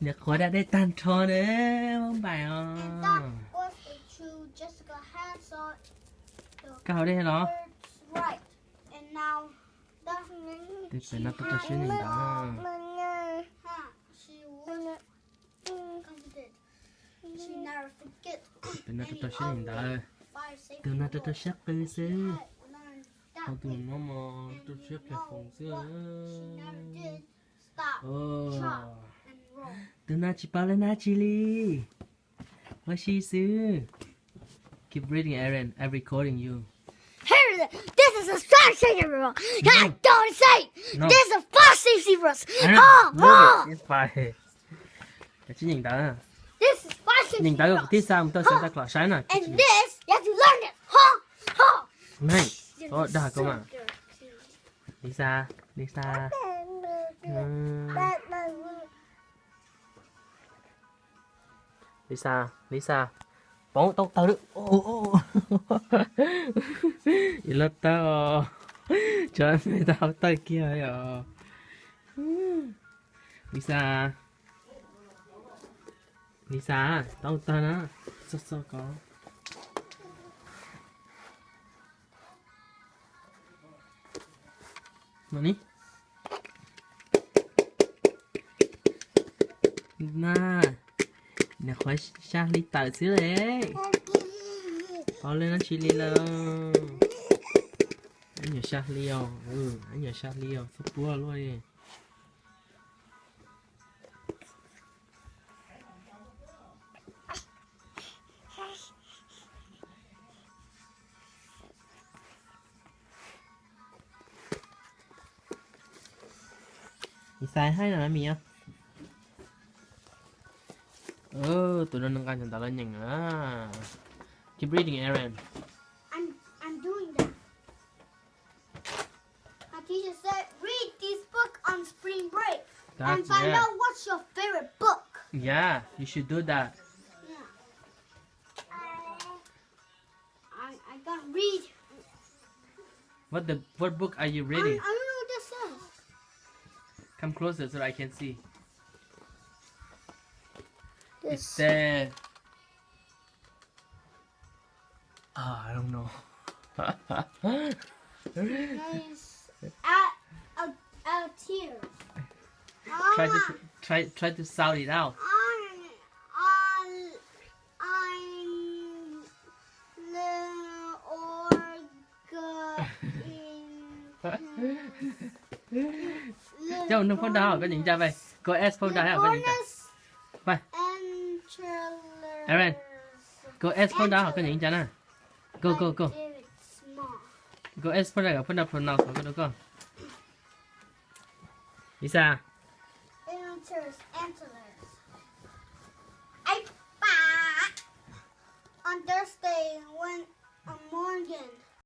Niam qhuav da dej tag nrho ne, npaim os. Koj haus dej los? Tus no rau rau siab li ntawd. Tus no rau rau siab li ntawd. Tus no rau rau siab qw xwb. Ho tus no mas rau siab phem foom xwb. Tus no tsis paub lawv hnav tsi li. Ua si xwb. Keep reading, Aaron. I'm recording you. Here, this is a Spanish, bro. No. I don't say. No. This is Spanish, bro. Aaron, ha, look ha. It's fine. Kav tsij nyeem ntawv. This is Spanish, bro. Nyeem ntawv kom tib xa mus tau Santa Claus saib na. And this, you have to learn it. Ha, ha. Neeg, dag koj mas. Lisa, Lisa. Lisa, Lisa, poob tau tawg lawm. Ib lub tawg, tsov me tau tawg kiag yom. Lisa, Lisa, tau tawg na, xoj xoj ko. No ni. Na, nws qhuav sab hli tawm xwb le. Pov lej dab tsi li lawm? Ib nyuag sab hli os, ib nyuag sab hli os, txhob puab luaj li. Lisa, hais no mas yog. Tus no nqa cov ntawv los nyeem na. Keep reading, Aaron. I'm, I'm doing that. My teacher said, read this book on spring break and find out what's your favorite book. Yeah, you should do that. Yeah. I, I can't read. What the, what book are you reading? I, I don't know what this says. Come closer so I can see. It says, ah, I don't know. Nice. Out, out, out here. Try to, try, try to sound it out. I, I, I'm the organ. Coj nug phone down hom koj nyeem ncaj, peb. Go ask phone down hom koj nyeem ncaj. Peb. Aaron, go ask phone down hom koj nyeem ncaj na. Go, go, go. Go ask phone down, phone down pronounce hom koj rau koj. Lisa. Antlers, antlers.